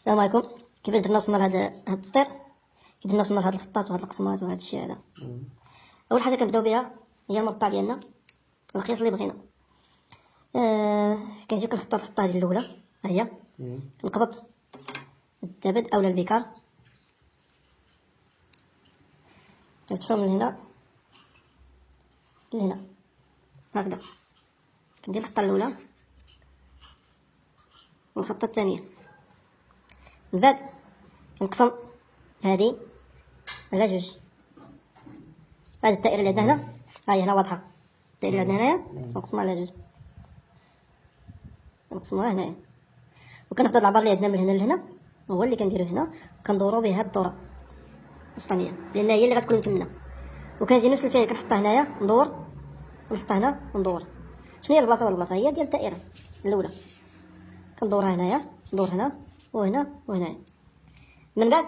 السلام عليكم. كيفاش درنا وصلنا لهذا التسطير؟ كيف درنا وصلنا لهاد الخطات وهاد القسمات وهاد الشيء هذا؟ اول حاجة كنبداو بها هي المربع ديالنا، القياس اللي بغينا. كنجيو كنخطو الخطة هذه الاولى، ها هي. كنقبض التبد اولا البيكار، كنفتحو من هنا لهنا هكذا. كندير الخطة الاولى والخطه الثانية. من بعد كنقسم هذه على جوج. هذه الدائرة اللي عندنا هنا، ها هي هنا واضحة، الدائرة اللي عندنا هنايا كنقسمها على جوج، كنقسموها هنايا، وكناخذ العبار اللي عندنا من هنا لهنا هو اللي كنديرو هنا، وكندورو به هاد الدورة الوسطانيه لان هي اللي غتكون متمنه. وكنجي نفس الفعل كنحطها هنايا ندور، ونحطها هنا وندور. شنو هي البلاصة؟ البلاصة هي ديال الدائرة الاولى، كندورها هنايا، ندور هنا وهنا وهنايا. من بعد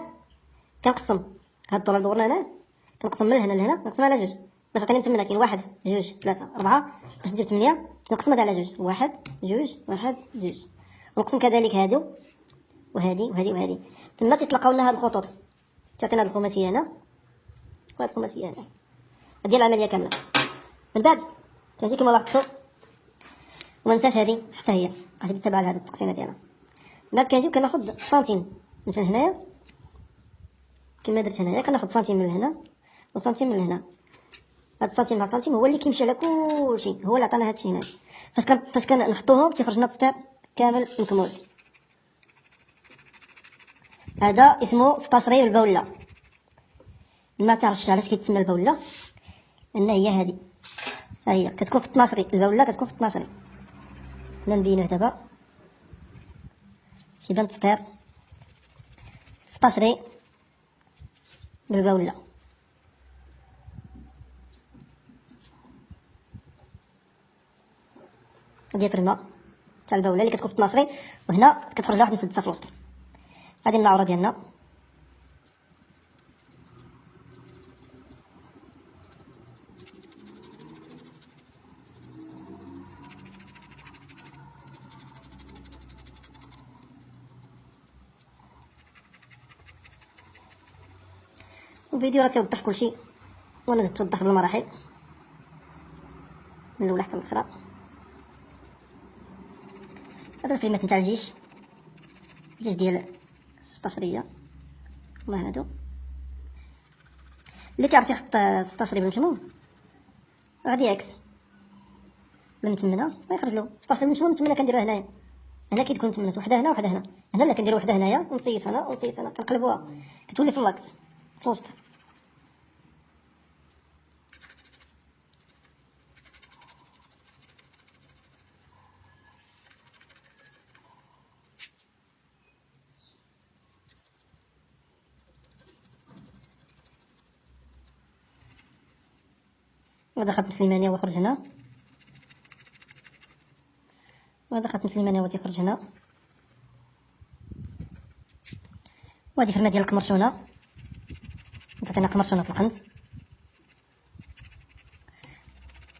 كنقسم هاد الدورة اللي دورنا هنا، كنقسم من هنا لهنا، نقسمها على جوج باش تعطيني 8. كاين 1 2 3 4 باش نجيب 8، نقسم هذا على جوج، 1 2 1 2، ونقسم كذلك هادو وهادي وهادي وهادي. تما تيتلاقاو لنا هاد الخطوط، تعطينا هاد الخماسيه هنا وهاد الخماسيه هنا. هادي العملية كاملة. من بعد كنجي كما لاحظتوا، وما ننساش هادي حتى هي غادي تتبع لهاد التقسيمه ديالنا. من بعد كنجي كناخد سنتيم مثلا هنايا، كما درت هنايا كناخد سنتيم من هنا وسنتيم من هنا. هاد السنتيم مع سنتيم هو اللي كيمشي على كلشي، هو اللي عطانا هادشي هنا. فاش كنخطوهم تيخرج لنا التسطير كامل مكمول. هذا اسمه 16 ريال البوله. ما تعرفش علاش كيتسمى البوله، لان هي هذه، ها هي كتكون في 12 ريال البوله، كتكون في 12 ريال. حنا نبينوه دابا شي بان التسطير 16 ريال بالبوله. ديال الماء تاع البوله اللي كتكون في 12 ريال، وهنا كتخرج واحد مسدسه في الوسط. هذه النعوره ديالنا. الفيديو راه تيوضح كلشي، وانا زدت وضحت بالمراحل من الاولى حتى الاخرى. هذا الفيلمات نتاع الجيش، الجيش ديال 16 هما هادو. اللي تعرف يخط 16 بالمشموم غادي يعكس من 8 ويخرج له 16 بالمشموم. 8 كنديروها هنايا، هنا كتكون 8، وحده هنا وحده هنا. هنا لا كنديرو وحده هنايا ونصيص هنا ونصيص هنا، كنقلبوها كتولي في l'axe في الوسط. وهذا خط سليمانية وخرج هنا، وهذا خط سليمانية هو تيخرج هنا. وهذه فرمه ديال القمرشونه، تعطينا قمرشونه في القنت.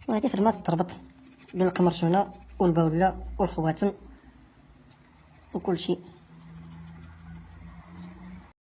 وهذه فرمه تتربط بين القمرشونه والبوله والخواتم وكل شيء.